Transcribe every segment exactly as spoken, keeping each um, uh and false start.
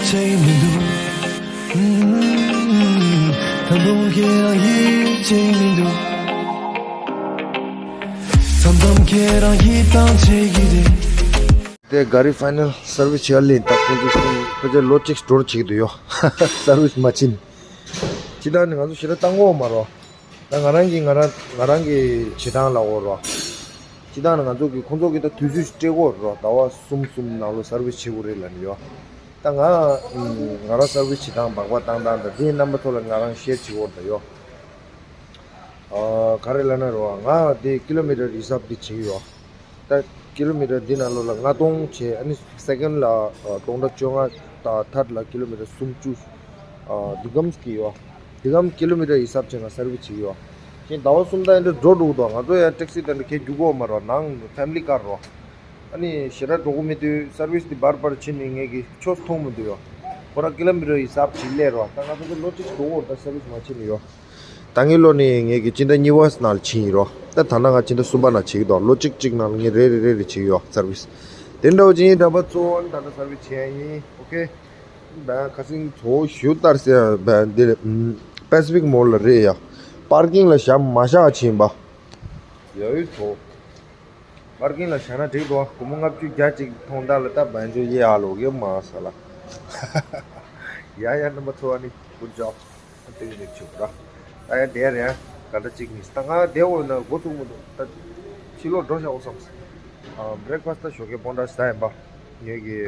བྱེད་མི་འདུག་ད་དུང་ཁྱེད་རང་ཡིད་ཆེས་མི་འདུག་མཚམས་མཚམས་ཁྱེད་རང་ཡིད་ཐང་ཆད་ཀྱི་རེད། དེ་ག་རི་ཕའི་ནལ་སར་བི་སི་བྱེད་ཡ་ལེན་ད་ཁོང་ཚོ་གསུམ་ཕལ་ཆེར་ལོ་གཅིག་འགྲོ་བྱེད་ཀྱི་འདུག་ཡོ། སར་བི་སི་མ་ཕྱིན། ཅི་ད་ནི་ང་ཚོ་ཞེ་དྲག་བཏང་གོ་མ་རོ། ད་ང་རང་གི་ང་རང་ང་རང་གི་བྱེད་སྟངས་ལ་འོ་རོ། སྤྱི་བཏང་ནི་ང་ཚོ་གི་ཁོང་ཚོ་གི་ད་དུས་ཚོད་ཅིག་སྤྲད་དགོས་རོ། ཟླ་བ་གསུམ་གསུམ་ནང་ལོ་སར་བི་སི་བྱེད་དགོས་རེད་ལབ་ནི་ཡོད། ད་ང་ང་རང་སར་བི་སི་བྱེད་སྟངས་སྦག་སྦག་བཏང་སྟངས་དང་དེའི་རྣམ་པ་ཚོ་ལ་ང་རང་ཤེར་བྱེད་དགོས་རེད་ད་ཡོད། ཨ་ག་རེ་ལབ་ན་རོ་ང་དེ་ཀི་ལོ་མི་ཊར་ཧི་སབ་དེ་བྱེད་ཀྱི་ཡོད། ད་ཀི་ལོ་མི་ཊར་འདི་ནང་ལོགས་ལ་ལྔ་སྟོང་བྱས། ཨ་ནི་སེ་ཀན་ལ་ཨ་སྟོང་ཕྲག་བཅོ་ལྔ། ད་ཐར་ལ་ཀི་ལོ་མི་ཊར་སུམ་ཅུ། ཨ་འདི་གམ་གི་ཡོད། འདི་གམ་ཀི་ལོ་མི་ཊར་ཧི་སབ་བྱས་ང་སར་བི་སི་བྱེད་ཀྱི་ཡོད། ཁྱེད་ཟླ་བ་གསུམ་ད་ཡིན་འདྲ་འགྲོ་འགྲོ་གི་འདུག་ང་ཚོ་ཡང་ཊེག་སི་དེ་འདྲ་ཁྱེད་རྒྱུག་གོ་མ་རོགས། ནང་ཕེ་མི་ལི་ཀར་རོ། ཨ་ནི་ཞེ་དྲག་འགྲོ་གི་མི་འདུག་སར་བི་སི་འདི་འབར་འབར་བྱེད་ནས་ངས་ཀྱི་ཆོས་མཐོང་མི་འདུག་ཡོད། ཁོ་རང་ཀི་ལོ་མི་ཊར་ཧི་སབ་བྱེད་ལས་རོ། ད་ང་ཚོ་ལོ་གཅིག་འགྲོ་གི་ཡོད། ད་སར་བི་སི་མ་བྱེད་ནས་ཡོད། ད་ངའི་ལོ་ནི་ངེད་ཀྱི་སྤྱི་ཟླ་གཉིས་པ་ནང་ལ་ཕྱིན་ཡིན་རོ། ད་ད་ནང་ང་སྤྱི་ཟླ་གསུམ་པ་ནང་བྱེད་ཀྱི་འདུག་ལོ་གཅིག་གཅིག་ནང་ལ་ངས་རེ་རེ་རེ་རེ་བྱེད་ཀྱི་ཡོད་སར་བི་སི། དེ་འདྲ་བོ་ཅིག་ཡིན་འདྲ་པ་གཙོ་བོ་ནི་ད་ལྟ་སར་བི་སི་བྱེད་ཡ་ཡིན། ཨོ་ཁེ། བན་ཁ་སིང་ཚོ་ཞུ་ལྟར་སེ་བན་འདི་པེ་སི་ཕིག་མོལ་ལ་རེད་ཡ། པར་ཀིང་ལ་བཞག་མ་བཞག་ཕྱིན་པ། ཡ་ཡུལ་ཚོ། པར་ཀིང་ལ་བཞག་ན་འགྲིག་འདུག་སྒོར་མོ་ལྔ་བཅུ་བརྒྱ་ཅིག་མཐོང་ད་ལ་ད་བན་ཇོ་ཡེ་ཨ་ལོ་གེ་མ་ས་ལ། ཡ་ཡ་རྣམ་པ་ཚོ་ཨ་ནི་good job། ཨ་དེ་གི་རེད་ཆུ་ར། ད་ཡ་དེ་རེད་ཡ། ག་འདྲ་ཅིག་མི་ད་ང་དེ་འོ་ན་འགོ་ཚུགས་མི་འདུག་ད་ཕྱི་ལོགས་འགྲོ་བཞག་འོ་བསམ། ཨ་བྷི་རེག་ཕ་སི་ད་ཞོགས་ཀས་སྤོན་ཊ་ཟ་ཡིན་པ། ངེད་ཀྱི་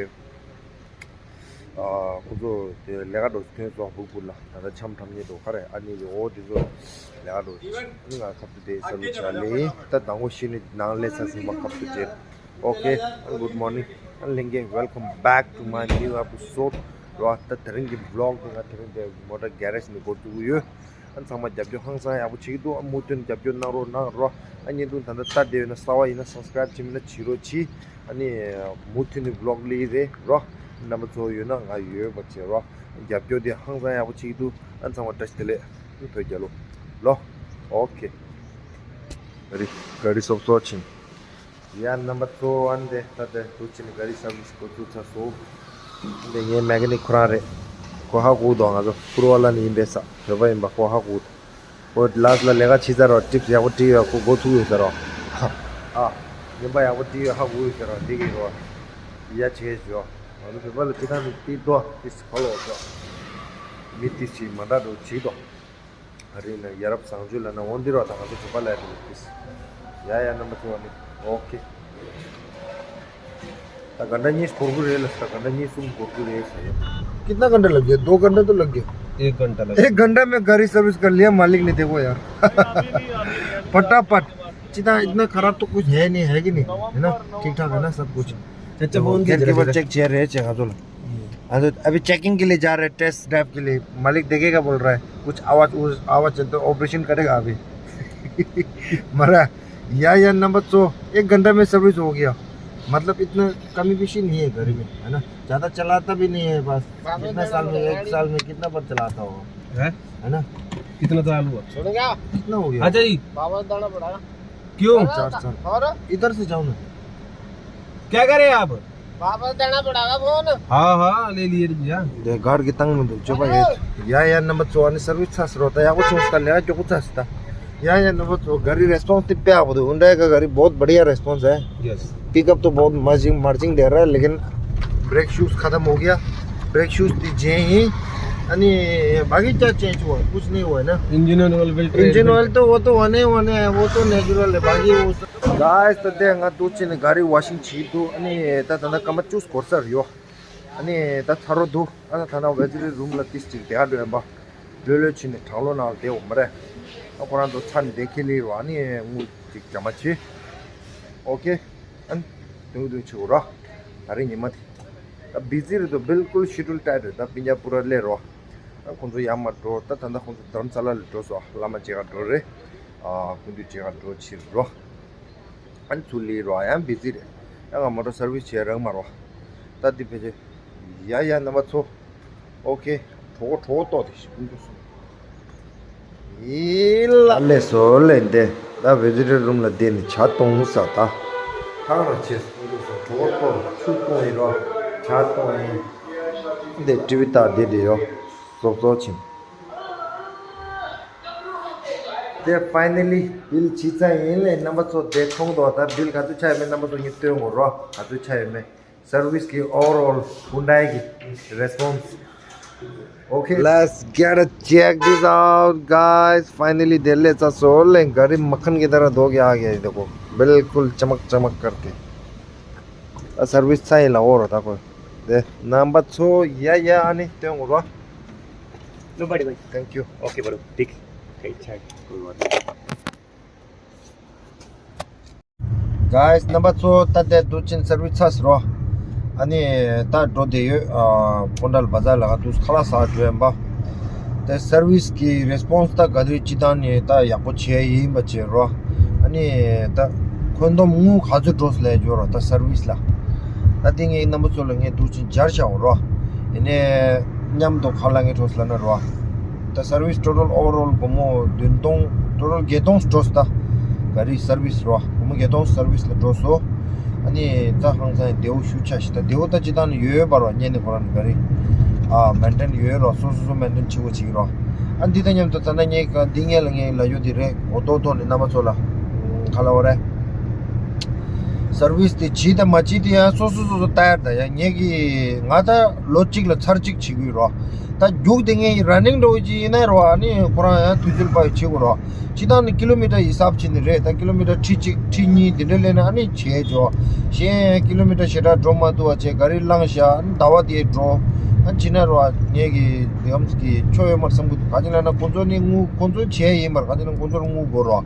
ཨ་ཁོ་ཚོ་དེ་ལས་ཀ་འགྲོ་ཐོན་སོང་ཧུ་ཀུ་ལ་ད་ལྟ་འཆམ་འཁྲབ་ཉེ་འགྲོ་ག་རེ་ཨ་ནི་ཡོ་འོ་དེ་ཚོ་ལས་ཀ་འགྲོ་ཨ་ནི་ང་ཁབ་ཏུ་དེ་སར་བི་སི་བྱ་ལེ་ད་དང་པོ་ཤི་ནི་ནང་ལས་ས་སིང་པ་ཁབ་ཏུ་བྱེད། Okay, good morning and again welcome back to my new episode. རོ་ད་དེ་རིང་གི་བི་ལོག་དེ་ང་དེ་རིང་དེ་མོ་ཊ་གེ་རེཇ་ནས་འགོ་བཙུགས་ཀྱི་ཡོད། ཨ་ཚང་མ་རྒྱབ་སྐྱོར་ཧང་སང་ཡག་པོ་བྱེད་ཀྱི་འདུག་ཨ་མུ་མཐུད་རྒྱབ་སྐྱོར་གནང་རོགས་གནང་རོགས། ཨ་བརྙན་ཐུང་ད་ལྟ་ལྟ་བསྡད་ཡོད་ན་གསར་པ་ཡིན་ན་སབ་སི་ཀ་རེབ་བྱེད་མིན་ན་བྱེད་རོགས་གྱིས། ཨ་ནི་མུ་མཐུད་ནས་བི་ལོག་ལས་རེད་རོགས། རྣམ་པ་ཚོ་ཡོད་ན་ང་ཡོད་པ་བྱེད་རོགས། རྒྱབ་སྐྱོར་དེ་ཧང་སང་ཡག་པོ་བྱེད་ཀྱི་འདུག་ཨ་ཚང་མ་བཀྲ་ཤིས་བདེ་ལེགས། བོད་རྒྱལ་ལོ། ལོ། ཨོ་ཁེ། ག་རི་ག་རི་སོབ་སོ་ཕྱིན། ཡ་རྣམ་པ་ཚོ་ཨ་འདི་ད་ལྟ་འདུག་ཕྱིན་ག་རི་སར་བི་སི་འགོ་བཙུགས་ཚར་སོང་། འདི་ངའི་མེ་ཀ་ནིག་ཁོ་རང་རེད། ཁོ་ཧ་གོ་འདུག་ང་ཚོ་ཕུར་བ་ལ་ནི་ཡིན་པས་ས་བོད་པ་ཡིན་པ་ཁོ་ཧ་གོ་འདུག་ཁོ་ལ་སི་ལ་ལས་ཀ་བྱེད་ཚར་རོ་ཊིབ་སི་ཡག་པོ་སྤྲད་ཡོད། ཁོ་འགོ་ཚུགས་ཡོད་ས་རོ། ཨ་ཉན་པ་ཡག་པོ་སྤྲད་ཡོད་ཧ་གོ་ཡོད་ས་རོ། འདི་གི་རོ་ཡ་བྱེད་ཞོ། ང་ཚོ་བོད་པ་ལ་ཅི་ཐང་མི་ཏི་ཏོ་ཏི་སི་ཁ་ལོ་ཞོ། མི་ཏི་སི་མ་འདྲ་འགྲོ་བྱེད་དོ། ཨ་རི་ནས་ཡ་རབས་བཟང་སྤྱོད་ལ་ན་འོན་འདི་རོ་དང་ང་ཚོ་བོད་པ་ལ་ཡ་ཏི་ཏི་སི། ཡ་ཡ་རྣམ་པ་ཚོ་ཨ་ནི་ཨོ་ཁེ། ད་ག་འདྲ་གཉིས་སྐོར་གི་རེད་ལ་ས་ག་འདྲ་གཉིས་གསུམ་སྐོར་གི་རེད་ས་ཡ། कितना घंटा लग गया? दो घंटा तो लग गया। एक घंटा लग एक घंटा में गाड़ी सर्विस कर लिया मालिक ने, देखो यार। फटाफट। जितना इतना खराब तो कुछ है नहीं, है कि नहीं? है ना? ठीक ठाक है ना सब कुछ? अच्छा, तो फोन गेट कीपर चेक किया रहे, चेक कर लो। हाँ, तो अभी चेकिंग के लिए जा रहे हैं, टेस्ट ड्राइव के लिए। मालिक देखेगा बोल रहा है, कुछ आवाज उस आवाज है तो ऑपरेशन करेगा अभी। मरा। या या नंबर सौ, एक घंटा में सर्विस हो गया। मतलब इतना कमी पेशी नहीं है गाड़ी में, है ना? ज्यादा चलाता भी नहीं है बस। कितना साल में, एक साल में कितना बार चलाता होगा? है? है ना? कितना साल हुआ? सुन गया? कितना हो गया? अच्छा जी। वापस जाना पड़ा। क्यों? चार साल। और इधर से जाओ ना। क्या करे आप? वापस देना पड़ेगा फोन। हाँ हाँ, ले लिए रुक जा। दे गाड़ के तंग में दो जो भाई। या या नंबर चौवालीस सर्विस था स्रोता या कुछ उसका ले जो कुछ था। या या नंबर तो गाड़ी रेस्पॉन्स पे आप दो हुंडई का गाड़ी बहुत बढ़िया रेस्पॉन्स है। यस। पिकअप तो बहुत मर्जिंग मर्जिंग दे रहा है, लेकिन ब्रेक शूज खत्म हो गया। ब्रेक शूज दी जे ही। अनि बाकी क्या चेंज हुआ? कुछ नहीं हुआ है ना। Engine oil, filter, engine oil तो वो तो होने होने हैं, वो तो नेचुरल है। बाकी वो गाइस, ད་ལྟ་ང་འདུག་ཕྱིན་ནས་ག་རི་ཝ་ཤིང་བྱེད་འདུག་ཨ་ནི་ད་ད་ལྟ་སྐར་མ་བཅུ་སྐོར་ས་རེད་ཡོད། ཨ་ནི་ད་ཚར་རོ་འདུག་ཨ་ད་ད་ལྟ་ཝེ་ཛི་རི་རུམ་ལ་ཏིས་ཅིག་བསྡད་ཡ་འགྲོ་ཡིན་པ། ལྷོད་ལྷོད་ཕྱིན་ནས་གྲང་ལོ་ནང་ལ་བསྡད་འོང་མ་རེད། ཨ་ཁོ་རང་ཚོ་ཚར་ནས་བསྡད་ཁེ་ལི་རོ། ཨ་ནི་དངུལ་ཅིག་འཇམ་མ་བྱེད། ཨོ་ཁེ། ཨ་ནི་དུང་དུང་བྱེད་དགོས་རོ། ད་རིང་ཉི་མ་དེ། ད་བི་ཛི་རེད་འདུག་བིལ་ཀུལ་ཤེ་ཌུལ་ཊའིཊ་རེད། ད་སྤུན་ཀྱག་པུ་ར་སླེབས་རོ། ད་ཁོང་ཚོ་ཡར་མར་འགྲོ། ད་ད་ལྟ་ཁོང་ཚོ་དྷ་རམ་ས་ལ་ལ་འགྲོ་སོང་། བླ་མ་མཇལ་ག་འགྲོ་རེད། ཨ་སྐུ་མདུན་མཇལ་ག་འགྲོ་ཕྱིར་རོ། ཨ་ནི་ཚུར་སླེབས་རོ། ཡང་བི་ཛི་རེད། ཡང་ང་མོ་ཊ་སར་བིས་བྱས་རག་མ་རོ། ད་འདི་ཕལ་ཆེར། ཡ་ཡ་རྣམ་པ་ཚོ། ཨོ་ཁེ། གྲོད་ཁོག་གྲོད་ཁོག་ལྟོགས་ཏེ་ཞིག་སྐུ་མདུན་སོང་། ཡི་ལ་ལས་སོ་ལས་འདི་ད་བི་ཛི་ཊར་རུམ་ལ་བསྡད་ནས་ཇ་འཐུང་ས་ད། ཐང་ར་ཆེ་སོང་སོང་། གྲོད་ཁོག་ལྟོགས། ཆུ་འཐུང་ཡིན་རོ། ཇ་འཐུང་ཡིན། འདི་ཊི་ཝི་ལྟ་བསྡད་དེ་ཡོད། ཟོག་ཟོག་ཕྱིན། དེ་ཕའི་ནལ་ལི་བིལ་བྱས་ཚར་ཡིན་ལས། རྣམ་པ་ཚོ་དེ་མཐོང་དོ། ད་བིལ་ག་ཚོད་ཆགས་ཡོད་མེད་རྣམ་པ་ཚོ་ངས་སྟོན་དགོས་རོ། ག་ཚོད་ཆགས་ཡོད་མེད། སར་ཝིས་ཀྱི་ཨོ་ཝར་ཨོལ་ཧུན་ཌའི་གི་རེ་སི་པོན་སི། Okay, let's get a check this out, guys. Finally དེ་སླེབས་ཚར་སོང་ལས། ག་རི་མ་ཁན་གི་དར་དོ་གི་ཨ་གི་དེ་གོ། बिल्कुल चमक चमक करके. ད་སར་ཝིས་ཚར་ཡིན་ལ་ཨོ་རོ། ད་གོ་དེ་རྣམ་པ་ཚོ། ཡ་ཡ། ཨ་ནི་སྟོན་དགོས་རོ། Nobody, bhai. Thank you. Okay, bro. Take, take charge. Guys, རྣམ་པ་ཚོ། ད་ལྟ་དུས་ཆེན་སར་ཝིས་ཚར་སོང་རོ། ཨ་ནི་ད་འགྲོ་བསྡད་ཡོད། ཨ། པོན་ཌལ་བ་ཛར་ལ་ག་དུས་ཁ་ལག་ཟ་འགྲོ་ཡིན་པ། དེ་སར་ཝིས་ཀྱི་རེ་སི་པོན་སི་ད་ག་དུས་སྤྱི་བཏང་ནས་ད་ཡག་པོ་བྱས་ཡིན་པ་བྱས་རོ། ཨ་ནི་ད་འཁོན་སྡོམ་དངུལ་ག་ཚོད་འགྲོ་སོང་ལས་འཇོག་རོ། ད་སར་ཝིས་ལ། ད་དེ་ངས་རྣམ་པ་ཚོ་ལ་ངས་དུས་ཆེན་སྦྱར་བཞག་རོ། ཡིན་ནའི་མཉམ་དུ་ཁ་ལག་ངས་འགྲོ་སོང་ལ་ན་རོ། ད་སར་ཝིས་ཊོ་ཊལ་ཨོ་ཝར་ཨོལ་སྒོར་མོ་བདུན་སྟོང་། ཊོ་ཊལ་བརྒྱད་སྟོང་འགྲོ་སོང་། ད་ག་རི་སར་ཝིས་རོ། སྒོར་མོ་བརྒྱད་སྟོང་སར་ཝིས་ལ་འགྲོ་སོང་། ཨ་ནི་ད་ཧང་སང་བདེ་བོ་ཞུ་ཆ་ཞིག་ད་བདེ་བོ་ད་སྤྱི་བཏང་ནས་ཡོད་ཡོད་པ་རོ། ཉན་ནི་ཁོ་རང་ག་རི། ཨ། མེན་ཊེན་ཡོད་རོ། སོ་སོ་སོ་མེན་ཊེན་བྱེད་དགོས་བྱེད་ཀྱི་རོ། ཨ། འདི་ད་མཉམ་དུ་ད་ན་ངས་ག་འདི་ངས་ལ་ངས་ལ་ཡོད་དེ་རེད། གོ་ཏོག་ཏོག་ནས་རྣམ་པ་ཚོ་ལ་ཁ་ལ་བ་རེད། སར་ཝིས་དེ་བྱེད་དང་མ་བྱེད་དེ་ཡང་སོ་སོ་སོ་སོ་ལྟ་ཡ་ད་ཡ། ངས་གི་ང་ད་ལོ་གཅིག་ལ་ཚར་གཅིག་བྱེད་ཀྱི་ཡོད་རོ། ད་རྒྱུག་དེ་ངས་ར་ནིང་འགྲོ་གི་ཅིག་ཡིན་ན་རོ། ཨ་ནི་ཁོ་རང་ཡང་དུས་ཚོད་པ་ཡི་བྱེད་དགོས་རོ། སྤྱི་བཏང་ནི་ཀི་ལོ་མི་ཊར་ཡི་ཧི་སབ་བྱས་ནི་རེད། ད་ཀི་ལོ་མི་ཊར་ཁྲི་གཅིག་ཁྲི་གཉིས་དེ་འདྲ་སླེབས་ན་ཨ་ནི་བྱས་ཆོག་གཞན་ཀི་ལོ་མི་ཊར་ཞེ་དྲག་འགྲོ་མ་ཐུབ་པ་བྱས་ག་རི་བླངས་བཞག་ཨ་ནི་ཟླ་བ་དེ་འགྲོ། ཨ་ནི་བྱས་ན་རོ། ངས་གི་དེ་གམ་གི་ཆོ་ཡོད་མར་བསམ་གི་འདུག་ག་ཅི་ལབ་ན་ཁོང་ཚོ་ནི་དངུལ་ཁོང་ཚོ་བྱས་ཡིན་པར། ག་ཅི་ལབ་ན་ཁོང་ཚོར་དངུལ་དགོས་རོ།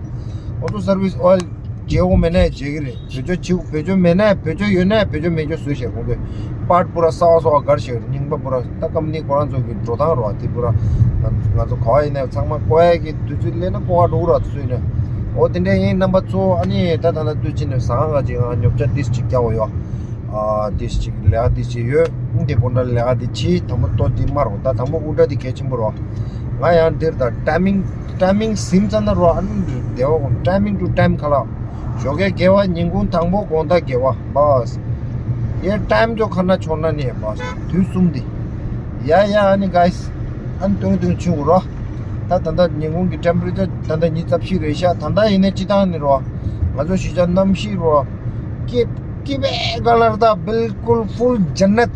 ཁོང་ཚོ་སར་ཝིས་ཨོལ་བརྗེ་དགོས་མེད་ན་བརྗེ་གི་རེད། བེད་སྤྱོད་བྱེད། བེད་སྤྱོད་མེད་ན། བེད་སྤྱོད་ཡོད་ན་བེད་སྤྱོད་མེད་སྤྱོད་བཟོས་བཞག་ཁོང་ཚོས། པཱར་ཊི་པུ་ར་གསར་པ་གསར་པ་བཀར་བཞག་རེད། རྙིང་པ་པུ་ར་ད་ཀམ་ནི་ཁོ་རང་ཚོ་གི་འགྲོ་སྟངས་རོ། དེ་པུ་ར་ང་ང་ཚོ་ག་བ་ཡིན་ན་ཚང་མ་བཀོག་ཡ་གི་དུས་ཚོད་སླེབས་ན་བཀོག་ག་འགྲོ་གི་ར། དུས་ཚོད་ནས། འོ་དེ་འདྲ་ཡིན། རྣམ་པ་ཚོ། ཨ་ནི་ད་ད་ལྟ་དུས་ཆེན་ནས་ཟ་ཁང་ག་ཅིག་ང་ཉོ་ཆ་ཏིས་ཅིག་རྒྱག་འོ་ཡོ། ཨ། ཏིས་ཅིག་ལས་ཀ་ཏིས་ཅིག་ཡོད། འདི་པོ་འདྲ་ལས་ཀ་འདི་ཆི་དང་པོ་ལྟོ་འདི་མ་རོ། ད་དང་པོ་དབུ་སྐྲ་འདི་གལ་ཆེན་པོ་རོ། ང་ཡང་འདིར་ད་ཊའི་མིང་ཊའི་མིང་ཟིན་ཙ་ན་རོ། ཨ་ནི་བདེ་བ་གོ། ཊའི་མིང་ཊུ་ཊའི་མིང་ཁ་ལག་ཞོགས་ཀས་དགེ་བ། ཉིན་གུང་དང་པོ་དགོང་དག་དགེ་བ། བས། ཡེ་ཊའི་མིང་ཅོ་ཁ་ན་ཆོར་ན་ནི་བས། དུས་གསུམ་འདི། ཡ་ཡ། ཨ་ནི་གཱི་སི། ཨ་ནི་ཏུང་ཏུང་ཆུ་རོ། ད་ད་ལྟ་ཉིན་གུང་གི་ཊེམ་པེ་རེ་ཅར་ད་ལྟ་ཉི་ཤུ་རྩ་བཞི་རེད་ཤག་ད་ལྟ་ཡིན་ནའི་སྤྱི་བཏང་ནི་རོ། ང་ཚོ་གཞིས་ཆགས་གནམ་གཤིས་རོ། སྐྱིད་སྐྱིད་པའི་ཀ་ལར་ད་བིལ་ཀུལ་ཕུལ་ཇན་ནད་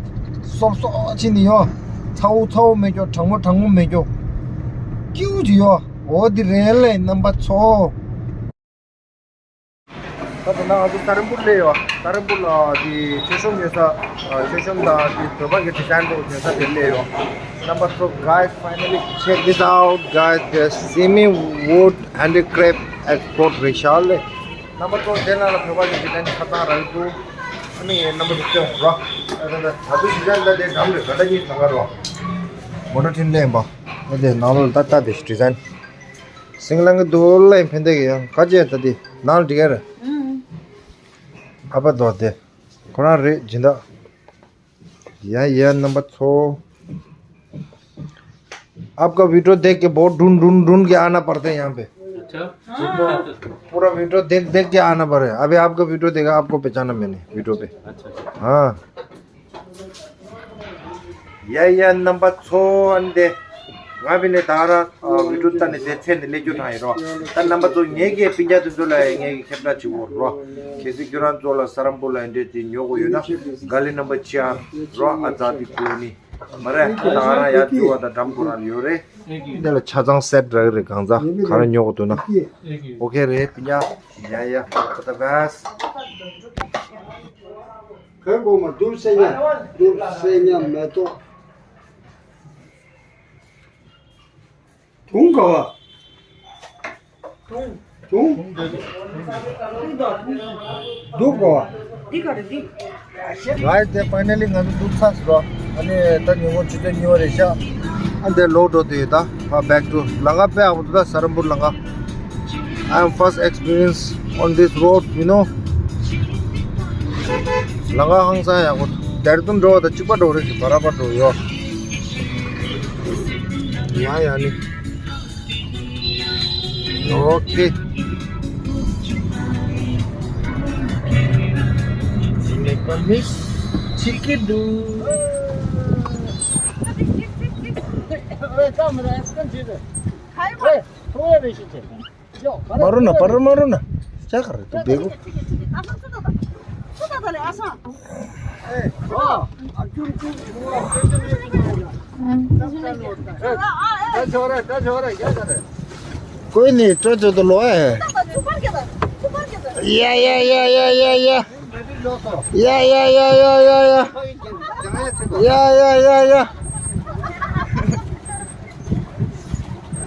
སོབ་སོབ་ཕྱིན་ནི་ཡོ། ཚ་བོ་ཚ་བོ་མེད་ཀྱོ། གྲང་མོ་གྲང་མོ་མེད་ཀྱོ། ཀིའུ་ཅི་ཡོ། འོ་དེ་རེད་ལེ་རྣམ་པ་ཚོ། ད་ད་ང་ཚོ་ས་རིན་པུར་སླེབས་ཡོད། ས་རིན་པུར་ལ་དེ་མཆོད་གཤོམ་ཉོ་ས། ཨ། མཆོད་གཤོམ་དང་དེ་བོད་པ་གི་ཌི་ཛའིན་པོ་ཉོ་ས་དེ་སླེབས་ཡོད། རྣམ་པ་ཚོ། Guys, finally check this out, guys. The Simi wood handicraft export རེད་ཤག་ལེ། རྣམ་པ་ཚོ། དེ་ནང་ལ་བོད་པ་གི་ཌི་ཛའིན་ཆ་ཚང་རག་འདུག་ཨ་ནི་རྣམ་པ་ཚོ་སྟོན་རོགས། ད་ད་ད་ད་དུ་ཌི་ཛའིན་ད་དེ་འགྲམ་རེད། ད་ད་གཉིས་ཚང་ག་རོགས། མོ་ཊ་ཁྲིད་ལེན་པ། ཨ། དེ་ནང་ལོགས་ལ་ད་ད་དེ་ཌི་ཛའིན། སིང་ལང་གི་དུ་ལེན་ཕན་དེ་གི་ཡང་ཁ་ཅན་ད་དེ་ནང་ལ་འགྲིག་གི་རེད། ཨ་ཕ་དོ་དེ་ཁོ་རང་རེད་སྦྱིན་བདག་ཡ་ཡ་རྣམ་པ་ཚོ། आपका वीडियो देख के बहुत ढूंढ ढूंढ ढूंढ के आना पड़ते हैं यहाँ पे। अच्छा। पूरा वीडियो देख देख के आना पड़े। अभी आपका वीडियो देखा, आपको पहचाना मैंने वीडियो पे। अच्छा, अच्छा। हाँ। ཡ་ཡ་རྣམ་པ་ཚོ། ཨ་ནི་དེ་ང་བི་ནས་ད་ར་ཨ་བི་ཌིའོ་ལྟ་ནས་དེ་ཚེ་ནས་ལས་རྒྱུ་དྲག་ཡིན་རོ། ད་རྣམ་པ་ཚོ་ངེད་ཀྱི་སྤུན་ཀྱག་དེ་ཚོ་ལ་ངེད་ཀྱི་ཁྱབ་བསྒྲགས་བྱེད་དགོས་རོ། གལ་སྲིད་ཁྱོད་རང་ཚོ་ལ་ས་རམ་པུར་ལ་འདྲེ་དེ་ཉོ་དགོས་ཡོད་ན་ག་ལི་རྣམ་པ་ཆེ་ཨ་རོ། ཨ་ཙག་དེ་ཁུ་ནི་མ་རེད། ད་ང་རང་ཡར་འགྲོ་བ་དང་འགྲམ་ཁོ་རང་ཡོད་རེད། འདི་ལ་ཆ་ཚང་སེ་ཊི་རག་གི་རེད། གང་ཚ་ག་རེ་ཉོ་དགོས་འདུག་ན། ཨོ་ཁེ་རེད་སྤུན་ཀྱག་ཡ་ཡ་ཁོ་ད་བས། གོས་གོང་མ་དུར་སེ་ཉ། དུར་སེ་ཉ་མེ་ཏོག་དུང་ག་བ། དུང་། དུང་། དུང་ག་བ། འདི་ག་རེ་འདི། Guys, དེ་ཕའི་ནལ་ལི་ང་ཚོ་འདུག་ཚར་སོང་རོ། ཨ་ནི་ད་ཉིན་མོ་ཆུ་ཚོད་གཉིས་པ་རེད་ཤག་ཨ་འདི་ལོག་འགྲོ་དུས་ད་ཕ་བེག་ཊུ་ལམ་ཁ་དཔེ་ཡག་པོ་འདུག་ད་ས་རམ་པུར་ལམ་ཁ། I am first experience on this road, you know. ལམ་ཁ་ཧང་སང་ཡག་པོ། ལྡེར་ལྡུན་འགྲོ་བ་དང་གཅིག་པ་འགྲོ་རེད་ཀྱི་བར་བར་འགྲོ་ཡོད། ཡ་ཡ་ནི། ཨོ་ཁེ། ལེགས་པ་མི་ཆིག་གི་འདུག་མ་རུ་ན་པར་མ་རུ་ན། ཅག་རེད་དུ་བེ་གོ། ཀོས་ནི་སྤྲོ་ཆོག་ཏུ་ལོ་ཨེ། ཡ་ཡ་ཡ་ཡ་ཡ་ཡ། ཡ་ཡ་ཡ་ཡ་ཡ་ཡ། ཡ་ཡ་ཡ་ཡ་ཡ།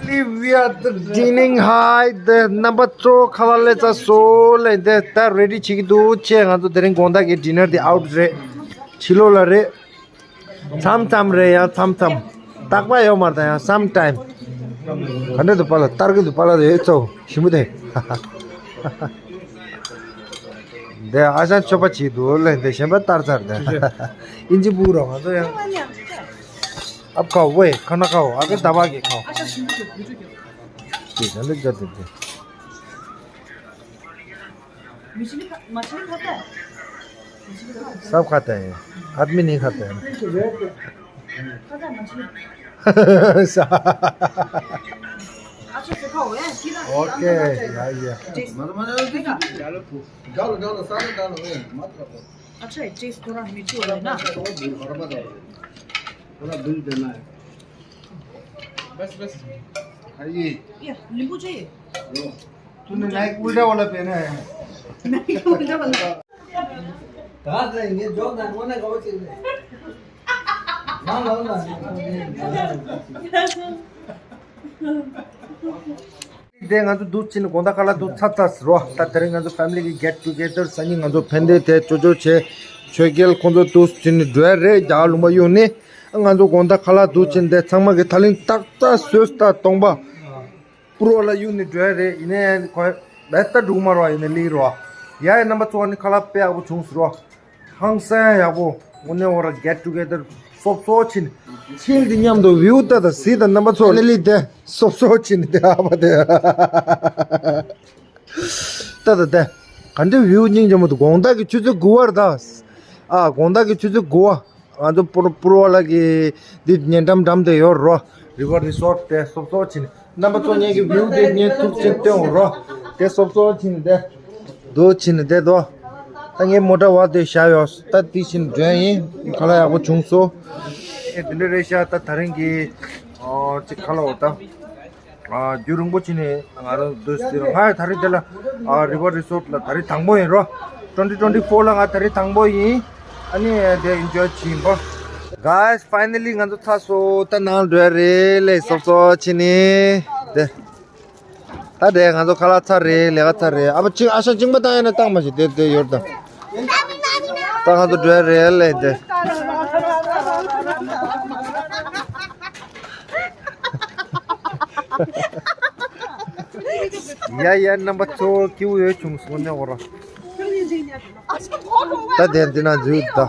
Leave, we are the dining high. དེ་རྣམ་པ་ཚོ་ཁ་ལག་ལས་ཚར་སོང་ལས་དེ་ད་རེ་ཌི་བྱེད་ཀྱི་འདུག་ཅེས། ང་ཚོ་དེ་རིང་དགོང་དག་གི་ཌི་ནར་དེ་ཨའུཊ་རེད། ཕྱི་ལོགས་ལ་རེད། མཚམས་མཚམས་རེད། ཡང་མཚམས་མཚམས། རྟག་པར་ཡོད་མ་རེད་ད། ཡང་སམ་ཊའིམ། ག་འདྲ་འདུག་པཱ་ལགས། སྟར་གི་འདུག་པཱ་ལགས། དེ་ཚོ་ཞིམ་པོ་དེ། དེ་ཨ་ཞང་མཆོད་པ་བྱེད་འདུག་ལས་དེ་གཞན་པ་སྟར་ཚར་དེ། ཨིན་ཇི་སྤུ་རོ་ང་ཚོ་ཡང་། ཨབ་ཁའོ་ཝེ་ཁ་ན་ཁའོ་ཨ་ཀེ་ད་བ་གེ་ཁའོ། དེ་ད་ལེགས་ཀ་དེ་དེ། सब खाता है, आदमी नहीं खाता है। ओके, या, या। डालो, डालो, सारे डालो, ए, मत रखो। अच्छा है, टेस्ट थोड़ा मीठा हो रहा है ना। थोड़ा बिल देना है। बस, बस। खाइए। ये, नींबू चाहिए? लो। तूने नाइक उल्टा वाला पहना है। नहीं, उल्टा वाला। कहाँ से ये जो ना, वो ना, वो चीज़ है। ना, ना, ना। དེ་ང་ཚོ་འདུག་ཕྱིན་དགོང་དག་ཁ་ལག་འདུག་ཚར་ཚར་རོ། ད་དེ་རིང་ང་ཚོ་ཕེ་མི་ལི་གི་གེཊ་ཊུ་གེ་དར་སང་ཉིན་ང་ཚོ་ཕན་བདེ་དེ་ཅོ་ཅོ་བྱེད། ཆོས་རྒྱལ་ཁོང་ཚོ་འདུག་ཕྱིན་འགྲོ་ཡ་རེད། རྒྱ་གར་ལུང་པ་གཡུག་ནས་ང་ཚོ་དགོང་དག་ཁ་ལག་འདུག་ཕྱིན་དེ་ཚང་མ་གི་ད་ལིང་ཏག་ཏག་བཟོས་ད་སྟོང་པ། པུར་བ་ལ་གཡུག་ནས་འགྲོ་ཡ་རེད། ཡིན་ནའི་ཁོ་བས་ད་འགྲུག་མ་རོ། ཡིན་ནའི་ལིག་རོ། ཡ་ཡ་རྣམ་པ་ཚོ་ནི་ཁ་ལག་དཔེ་ཡག་པོ་བྱུང་ཟེར་རོ། ཧང་སང་ཡག་པོ། དངོས་གནས་འོ་ར་གེཊ་ཊུ་གེ་དར་སོབ་སོབ་ཕྱིན། ཕྱིན་དེ་མཉམ་དུ་བིའུ་ལྟ་དང་གཟིགས་དང་རྣམ་པ་ཚོ། ཕེ་མི་ལི་དེ་སོབ་སོབ་ཕྱིན་དེ་ཨ་ཕ་དེ། ལྟ་དང་དེ། ག་འདྲ་བིའུ་སྙིང་རྗེ་མོ་འདུག་དགོང་དག་གི་ཆུ་ཚོད་དགུ་པ་རེད་ད། ཨ་དགོང་དག་གི་ཆུ་ཚོད་དགུ་པ། ང་ཚོ་པུར་པུར་བ་ལ་གི་འདི་ཉེ་འགྲམ་འགྲམ་དེ་ཡོད་རོ། རི་ཝར་རི་སོརཊ་དེ་སོབ་སོབ་ཕྱིན། རྣམ་པ་ཚོ་ངེད་ཀྱི་བིའུ་དེ་ངས་ཐུག་ཕྱིན་སྟོན་འོང་རོ། དེ་སོབ་སོབ་ཕྱིན་དེ། དོ་ཕྱིན་དེ་དོ། ད་ངས་མོ་ཊ་བ་དེ་བཞག་ཡོད། ད་དེ་ཕྱིན་འགྲོ་ཡིན། ཁ་ལག་ཡག་པོ་བྱུང་སོང་། ཨེ་དེ་འདྲ་རེད་ཤག་ད་དེ་རིང་གི་ཨོ་ཅིག་ཁ་ལག་འོ་ད། ཨ་རྒྱུན་རིང་པོ་ཕྱིན་ནས་ང་རང་འདུག་ཟེར། ང་ད་རེས་དེ་ལ་ཨ་རི་ཝར་རི་སོརཊ་ལ་ད་རེས་དང་པོ་ཡིན་རོ། ཊུ་ཝེན་ཊི་ཊུ་ཝེན་ཊི་ཕོར་ལ་ང་ད་རེས་དང་པོ་ཡིན། ཨ་ནི་དེ་ཨེན་ཇོའི་བྱིན་པ། Guys, finally ང་ཚོ་ཚར་སོང་། ད་ནང་འགྲོ་ཡ་རེད་ལས། སོབ་སོབ་ཕྱིན་ནས་དེ། ད་དེ་ང་ཚོ་ཁ་ལག་ཚར་རེད། ལས་ཀ་ཚར་རེད། ཨ་ཕ་ཅིག་ཨ་ཞང་གཅིན་པ་བཏང་ཡ་ན་བཏང་མ་ཞིག་དེ་དེ་ཡོད་ད། ད་ང་ཚོ་འགྲོ་ཡ་རེད་ལས་དེ། ཡ་ཡ་རྣམ་པ་ཚོ་སྐྱིད་པོ་ཡོད་བྱུང་སོང་ནས་འོ་ར། ད་དེ་འདི་ན་འཛུལ་ད།